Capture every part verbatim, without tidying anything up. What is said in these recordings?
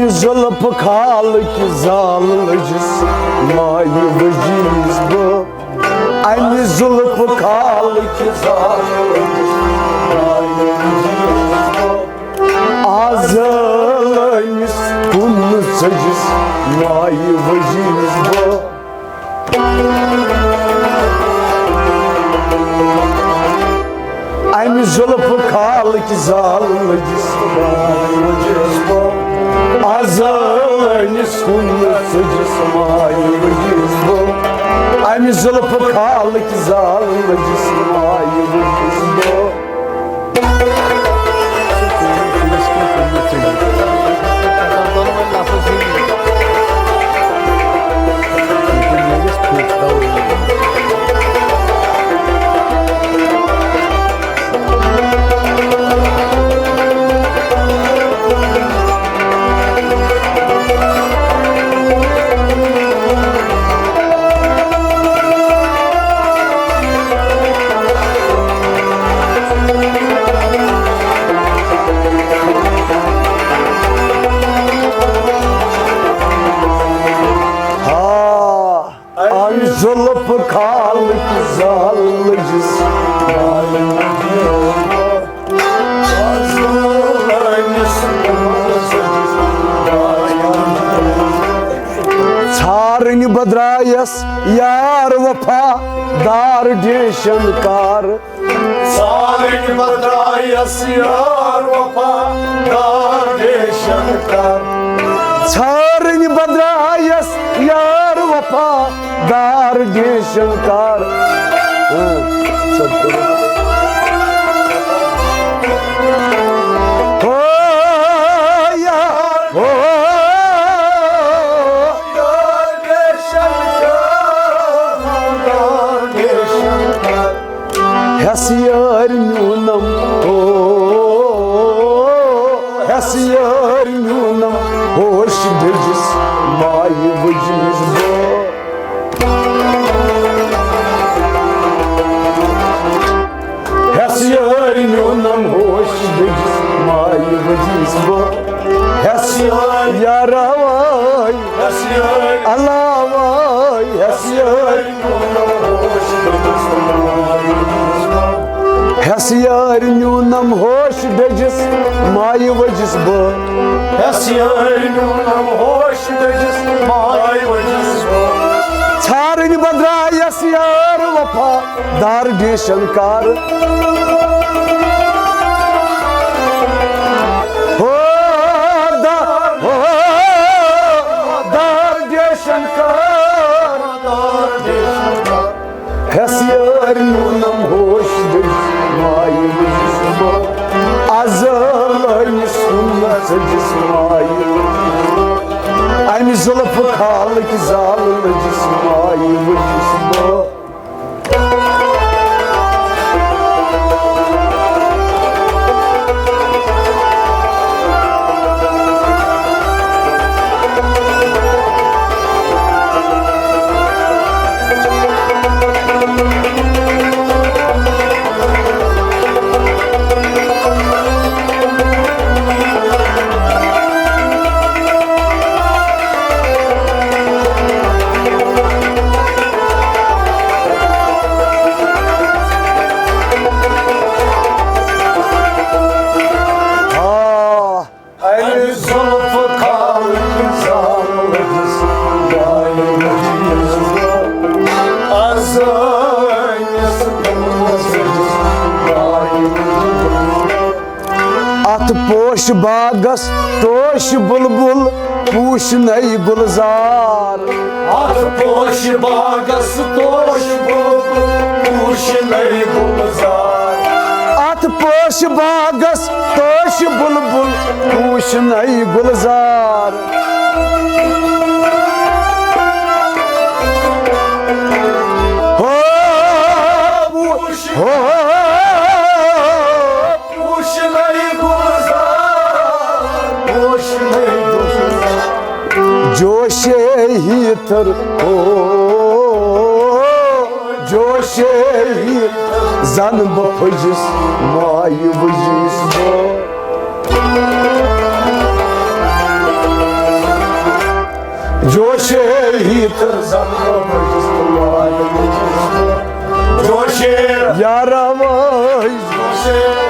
زُلفہٕ خالٕکۍ زال لٔجِس مایہِ ؤجِس بہٕ۔ اَمہِ زُلفہٕ خالٕکۍ زال لٔجِس مایہِ ؤجِس بہٕ۔ آز أمِس کُن ژٔجِس مایہِ ؤجِس بہٕ۔ اَمہِ زُلفہٕ خالٕکۍ زال لٔجِس مایہِ ؤجِس بہٕ۔ آز أمِس کُن ژٔجِس مایہِ ؤجِس بہٕ۔ اَمہِ زُلفہٕ خالٕکۍ زال لٔجِس مایہِ ؤجِس بہٕ۔ آ، اَمہِ زُلفہٕ خالٕکۍ زال لٔجِس۔ ژھارٕنۍ بہٕ درٛایس یار وفا دار ڈیشن کار۔ ژھارٕنۍ بہٕ درٛایس یار وفا دار ڈیشن کار۔ ژھارٕنۍ بہٕ درٛایس یار وفا دار ڈیشن کار۔ ہاں، سب کرو۔ ہو یار، ہو۔ ہٮ۪س یٲرۍ نیوٗنم، او، ہٮ۪س یٲرۍ نیوٗنم، ہوش ڈٔجِس مایہِ ؤجِس بہٕ۔ ہٮ۪س یٲرۍ نیوٗنم، ہوش ڈٔجِس مایہِ ؤجِس بہٕ۔ ہٮ۪س یٲرۍ یارا وٲے، ہٮ۪س یٲرۍ اللہ وٲے، ہٮ۪س یٲرۍ ہٮ۪س یٲرۍ نیوٗنم ہوش ڈٔجِس مایہِ ؤجِس بہٕ۔ ہٮ۪س یٲرۍ نیوٗنم ہوش ڈٔجِس مایہِ ؤجِس بہٕ۔ ژھارٕنۍ بہٕ درٛایس یار وفا دار ڈیشن کار۔ ہو دا، ہو دار ڈیشن کار۔ ہٮ۪س یٲرۍ نیوٗنم ہوش دٔج مایہِ ؤجِس بہٕ۔ از لٲنِس کُن ژٔجِس مایہِ۔ امہِ زُلفہٕ خالٕکۍ زال لٔجِس مایہِ ؤجِس بہٕ۔ آ۔ امہِ زُلفہٕ خالٕکۍ زال لٔجِس مایہِ ؤجِس بہٕ۔ از أمِس کُن ژٔجِس مایہِ ؤجِس بہٕ۔ اتھ پوشہِ باغس توشہِ بلبل پوٗشہِ نٔے گُلزار۔ اتھ پوشہِ باغس توشہِ بلبل پوٗشہِ نٔے گُلزار۔ اتھ پوشہِ باغس توشہِ بلبل پوٗشہِ نٔے گُلزار۔ ہو، ہو، پوشہِ نٔے گُلزار، پوشہِ نٔے گُلزار۔ جوشے ہی تھر او، جوشے ہی زن بہٕ پھٔجِس، مایہِ ؤجِس بہٕ۔ یارا وٲے،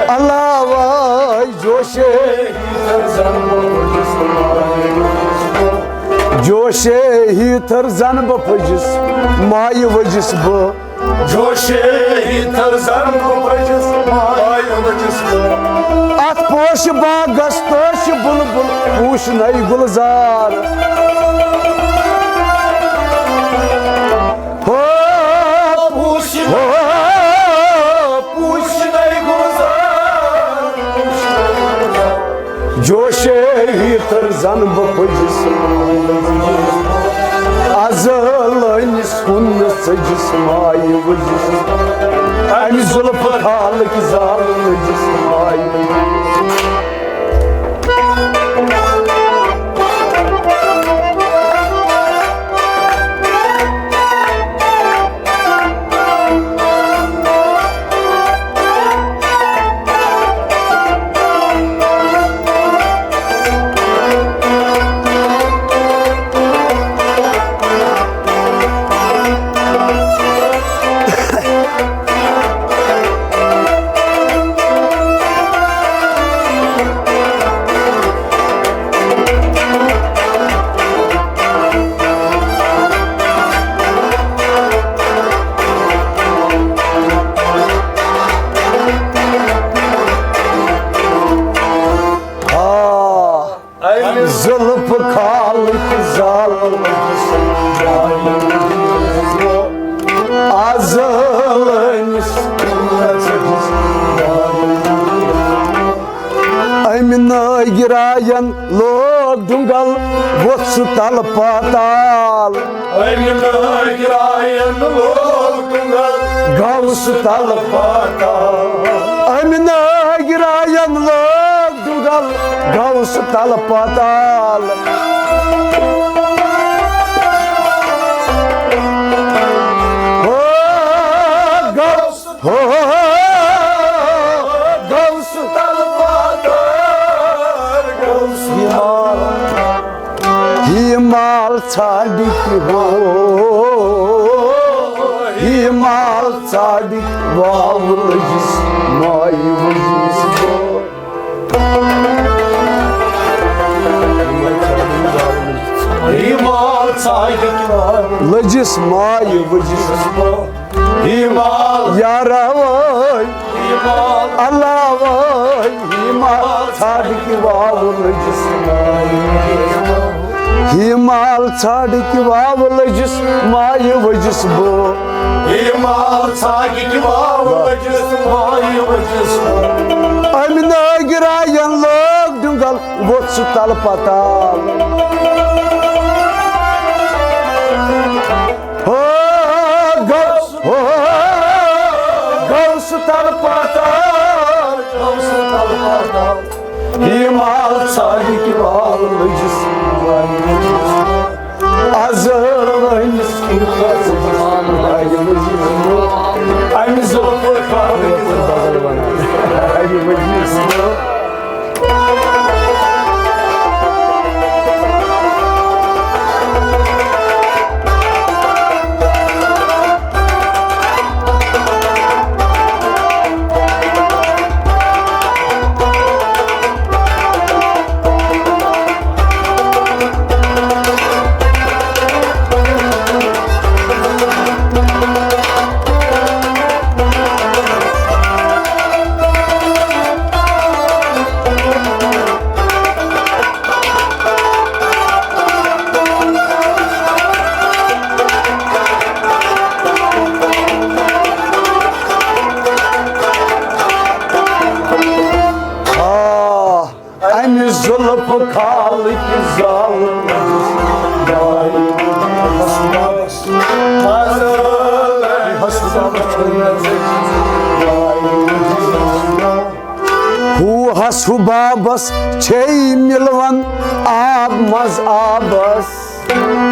اللہ وٲے، جوشے۔ جوشے ہیتھر زن بہٕ پھٔجِس، مایہِ ؤجِس بہٕ۔ جوشے ہیتھر زن بہٕ پھٔجِس، مایہِ ؤجِس بہٕ۔ اتھ پوشہِ باغس تٲشہِ بُلبُل، پوٗشہِ نَے گُلزار۔ ہو، پوٗشہِ، ہو، پوٗشہِ نَے گُلزار۔ جوشے ہیتھر زن بہٕ پھٔجِس، ازلٲنِس کُن ژٔجِس، مایہِ ؤجِس۔ امہِ زُلفہٕ خالٕکۍ زال لٔجِس، مایہِ ؤجِس۔ آ، زُلفہٕ خالٕکۍ زال لٔجِس، ازلٲنِس کُن ژٔجِس۔ امہِ نٲگراین لوگ ڈُنگل، ووٚتھ سُہ تلہٕ پاتال۔ امہِ نٲگراین لوگ ڈُنگل، گوٚو سُہ تلہٕ پاتال۔ امہِ نٲگراین لوگ ڈُنگل، گوٚو سُہ تلہٕ پاتال۔ ہو، گوٚو سُہ ہو، گوٚو سُہ تلہٕ پاتال، گوٚو سُہ۔ ہی مال، ہی مال ژھانڈِتھ ہو، ہی مال ژھانڈِتھ واو لٔجِس، مایہِ ؤجِس۔ ہی مال ژھانڈِتھ واو لٔجِس، مایہِ ؤجِس۔ ہی مال۔ یارا وٲے۔ ہی مال۔ اللہ وٲے۔ ہی مال۔ ژھانڈِتھ واو لٔجِس۔ ہی مال۔ ژھانڈِتھ واو لٔجِس، مایہِ ؤجِس بہٕ۔ ہی مال۔ ژھانڈِتھ واو لٔجِس، مایہِ ؤجِس بہٕ۔ امہِ نٲگراین لوگ ڈُنگل، ووٚتھ سُہ تلہٕ پتال۔ ہو، گوٚو سُہ، ہو، گوٚو سُہ تلہٕ پتال، گوٚو سُہ تلہٕ پتال۔ ہی مال ژھانڈِتھ واو لٔجِس۔ از لٲنِس کِنۍ کھژ امہِ زُلفہٕ خالٕکۍ زال۔ آ، امہِ زُلفہٕ خالٕکۍ زال۔ ہُہ ہس ہُہ بابس چھے مِلوان آب منٛز آبس۔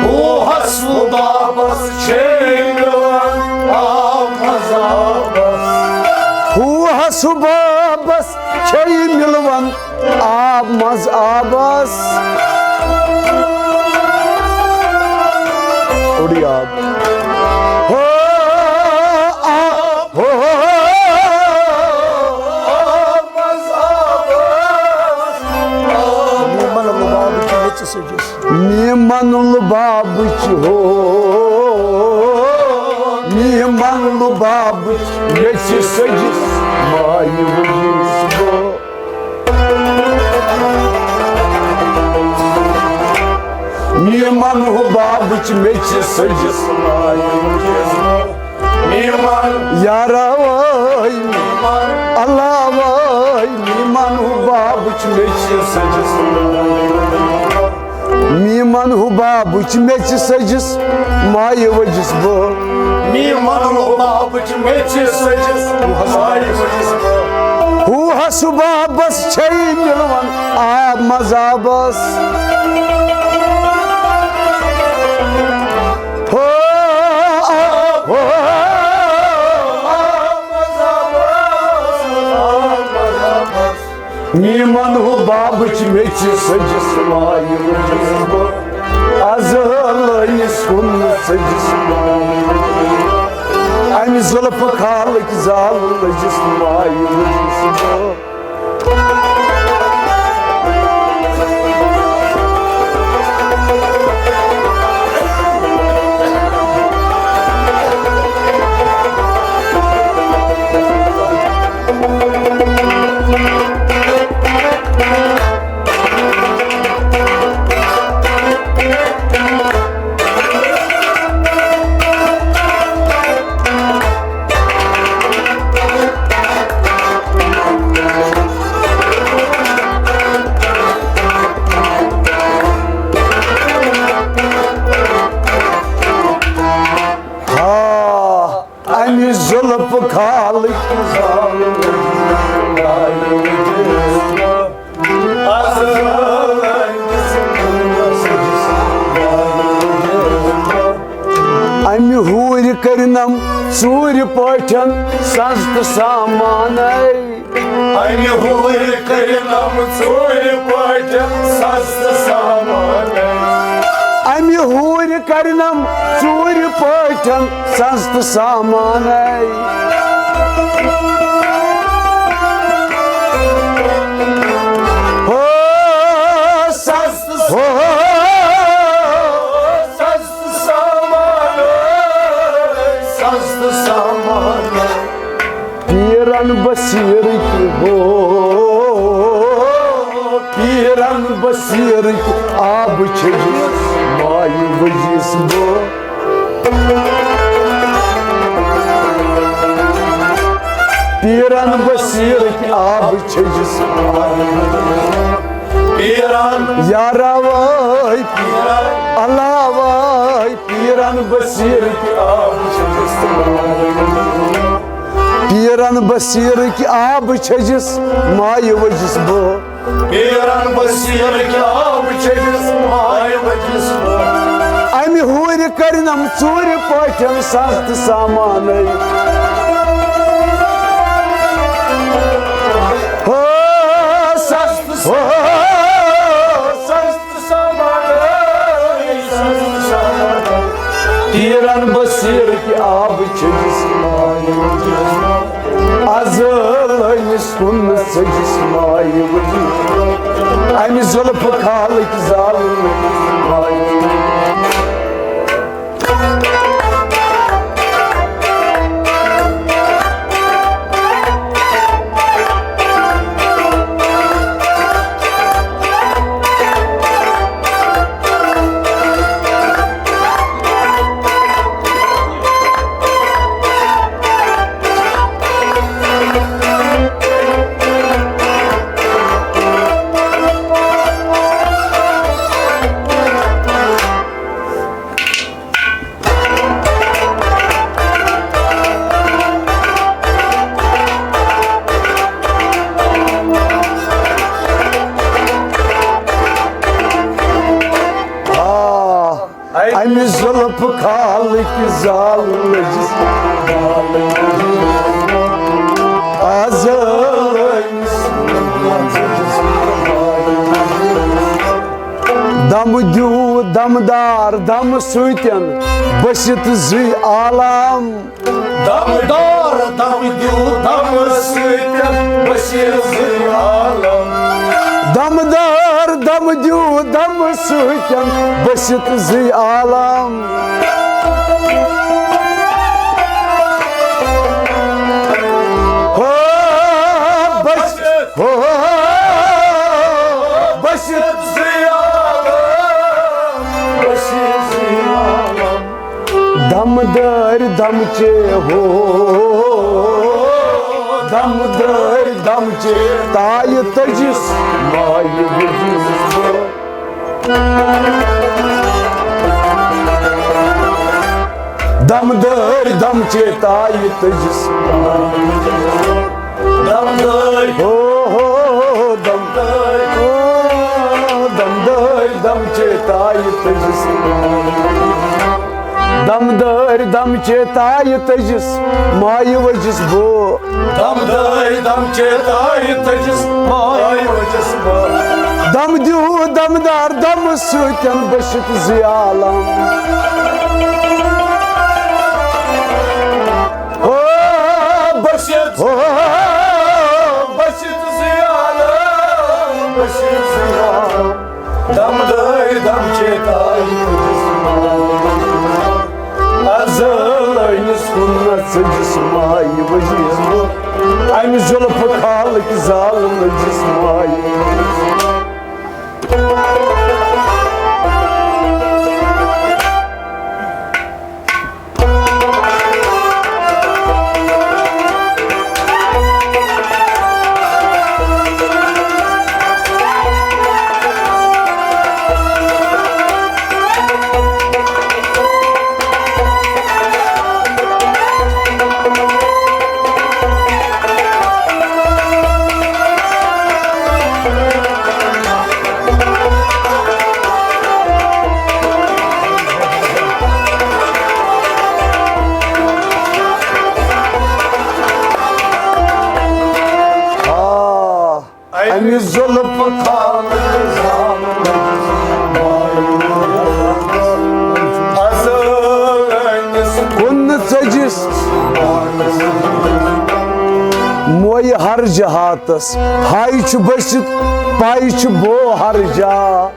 ہُہ ہس ہُہ بابس چھے مِلوان آب منٛز آبس۔ ہُہ ہس ہُہ بابس چھے مِلوان آب منٛز آبس۔ اوٚڑُے آب۔ ہو، آب، ہو، میٖمن لُبابٕچ ہو، میٖمن لُبابٕچ میٚژِ سٔجِس مایہِ ؤجِس بہٕ۔ میٖمن ہُبابٕچ میٚژِ سٔجِس مایہِ ؤجِس بہٕ۔ میٖمن یارا وٲے، میٖمن اللہ وٲے، میٖمن ہُبابٕچ میٚژِ سٔجِس مایہِ ؤجِس بہٕ۔ میٖمن ہُبابٕچ میٚژِ سٔجِس مایہِ ؤجِس بہٕ۔ میٖمن ہُبابٕچ میٚژِ سٔجِس مایہِ ؤجِس بہٕ۔ ہُہ ہس ہُبابس چھے مِلوان آب مزابس۔ ہو، آب، ہو، آب مزابس، آب مزابس۔ میٖمن ہُبابٕچ میٚژِ سٔجِس مایہِ ؤجِس بہٕ۔ از لٲنِس کُن سٔجِس مایہِ ؤجِس بہٕ۔ امہِ زُلفہٕ خالٕکۍ زال لٔجِس مایہِ ؤجِس بہٕ۔ ہا، امہِ زُلفہٕ خالٕکۍ امہِ حوٗرِ کٔرِنم ژوٗرِ پٲٹھۍ سَز تہٕ سامانَے۔ امہِ حوٗرِ کٔرِنم ژوٗرِ پٲٹھۍ سَز تہٕ سامانَے۔ امہِ حوٗرِ کٔرِنم ژوٗرِ پٲٹھۍ سَز تہٕ سامانَے۔ ہو، سَز تہٕ، ہو، سَز تہٕ سامانَے، سَز تہٕ سامانَے۔ پیرن بصیرٕکۍ ہو، پیرن بصیرٕکۍ آبہٕ چھٔجِس مایہِ ؤجِس بہٕ۔ پیرن بصیرٕکۍ آبہٕ چھٔجِس مایہِ ؤجِس بہٕ۔ پیرن یارا وٲے، پیرن اللہ وٲے، پیرن بصیرٕکۍ آبہٕ چھٔجِس مایہِ ؤجِس بہٕ۔ پیرن بصیرٕکۍ آبہٕ چھٔجِس مایہِ ؤجِس بہٕ۔ پیرن بصیرٕکۍ آبہٕ چھٔجِس مایہِ ؤجِس بہٕ۔ امہِ حوٗرِ کٔرِنم ژوٗرِ پٲٹھۍ سَز تہٕ سامانَے۔ ہو، سَز تہٕ، ہو، سَز پیرن بصیرٕکۍ آبہٕ چھٔجِس مایہِ ؤجِس بہٕ۔ از لٲنِس کُن سٔجِس مایہِ ؤجِس بہٕ۔ امہِ زُلفہٕ خالٕکۍ زال لٔجِس مایہِ ؤجِس بہٕ۔ آ، امہِ زُلفہٕ خالٕکۍ زال لٔجِس، آز لٲنِس۔ دم دیو دمدار دم سۭتۍ بٔسِتھ زٕے عالم۔ دمدار دم دیو دم سۭتۍ بٔسِتھ زٕے عالم۔ دمدار دم دیو دم سۭتۍ بٔسِتھ زٕے عالم۔ ہو، بٔسِتھ، ہو، بٔسِتھ زٕے عالم، بٔسِتھ زٕے عالم۔ دم دٲرۍ دم چے ہو، دم دٲرۍ دم چے تایہِ تٔجِس مایہِ وجیٖز بہٕ۔ دم دٲرۍ دم چے تایہِ تٔجِس۔ دم دٲرۍ۔ ہو، ہو، ہو، دم دٲرۍ۔ ہو، دم دٲرۍ دم چے تایہِ تٔجِس۔ دم دٲرۍ دم چے تایہِ تٔجِس مایہِ وجِس بہٕ۔ دم دٲرۍ دم چے تایہِ تٔجِس مایہِ وجِس بہٕ۔ دم دیو دم دار دم سۭتۍ بٔسِتھ زٕے عالم۔ ہو، بٔسِتھ۔ ہو، بٔسِتھ زٕے عالم، بٔسِتھ زٕے عالم۔ دم دٲرۍ دم چے تایہِ تٔجِس۔ ازل أنِس کُن نہ ژٔجِس مایہِ وجیٖز بہٕ۔ امہِ زُلفہٕ خالٕکۍ زال لٔجِس مایہِ۔ آ، امہِ زُلفہٕ خالٕکۍ زال کُن ژٔجِس۔ مویہِ ہر جہاتس ہاے چھُ بٔسِتھ، پاے چھُ بو ہر جا۔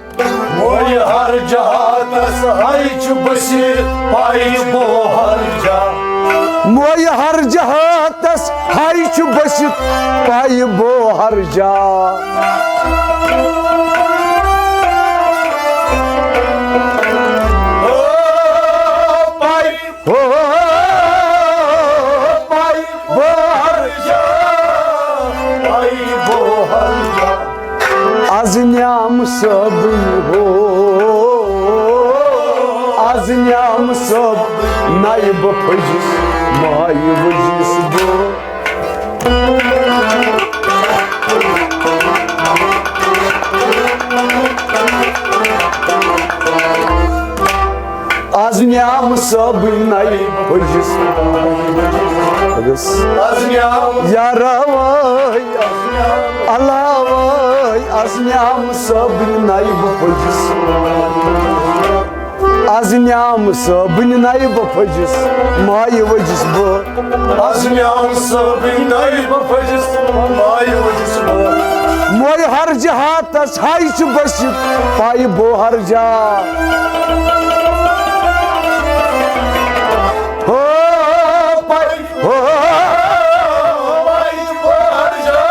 مویہِ ہر جہاتس ہاے چھُ بٔسِتھ، پاے چھُ بو ہر جا۔ مویہِ ہر جہاتس ہاے چھُ بٔسِتھ، پاے بو ہر جا۔ ہو، پاے بہر جا، پاے بہر جا۔ از نیام صٲبٕنۍ ہو، از نیام صٲب نایہِ بہٕ پھٔجِس، مایہِ ؤجِس بہٕ۔ از نیام صٲبٕنۍ نایہِ پھٔجِس۔ از نیام یارا وٲے، علاوے، از نیام صٲبٕنۍ نایہِ بہٕ پھٔجِس۔ از نیام صٲبٕنۍ نایہِ بہٕ پھٔجِس، مایہِ ؤجِس بہٕ۔ از نیام صٲبٕنۍ نایہِ بہٕ پھٔجِس، مایہِ ؤجِس بہٕ۔ مویہِ ہر جہاتس ہاے چھُ بٔسِتھ، پایہِ بو ہر جا۔ ہو، پایہِ، ہو، پایہِ بو ہر جا،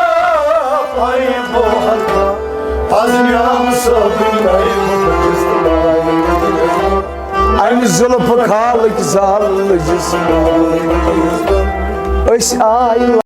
پایہِ بو ہر جا۔ از نیام صٲبٕنۍ نایہِ بہٕ پھٔجِس، مایہِ ؤجِس بہٕ۔ امہِ زُلفہٕ خالٕکۍ زال لٔجِس۔ أسۍ آے